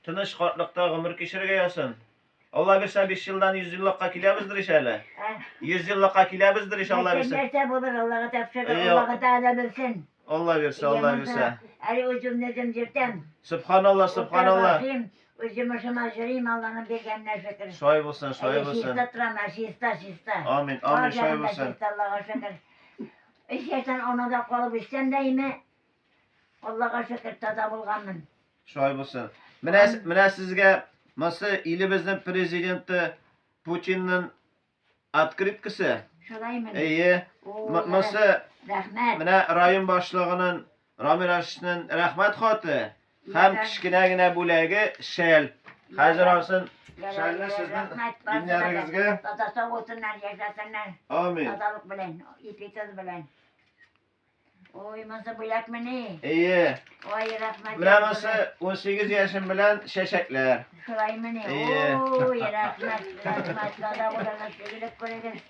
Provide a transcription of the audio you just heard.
Тыныч картлыкта гомер кичерергә язсын. Алла бирсә, 5 елдан 100 еллыкка киләбездер ич әле. 100 еллыкка киләбездер ич, Алла бирсә. Нәрсә булыр, Аллага тапшыр, Аллага Тәгалә белсен. Алла бирсә, Алла бирсә. Әле үземне үзем йөртәм. Субханалла, субханалла. Үз йомышыма йөрим, Алланың биргәненә шөкер. Шулай булсын, шулай булсын. Чиста торам, чиста, чиста. Амин, амин, шулай булсын. Чиста, Аллага шөкер. Өч яшьтән анада калып үссәм дә име, Аллага шөкер, таза булганмын. Шулай булсын. Менә менә сезгә монысы илебезнең президенты Путинның открыткасы. Шулаймы? Әйе. Монысы рәхмәт. Менә район башлыгының Рамил Рашидның рәхмәт хаты һәм кечкенә генә бүләге шәл. Хәзер алсын шәлне сезнең иңнәрегезгә. Таза сау булсыннар, яшәсеннәр. Амин. Тазалык белән, ипи тоз белән. Ой, монысы бүләкмени? Әйе. Ой, рәхмәт. Менә монысы 18 яшем белән чәчәкләр. Шулаймыни? Әйе. Ой, рәхмәт, рәхмәт. Таза булыгыз, игелек күрегез.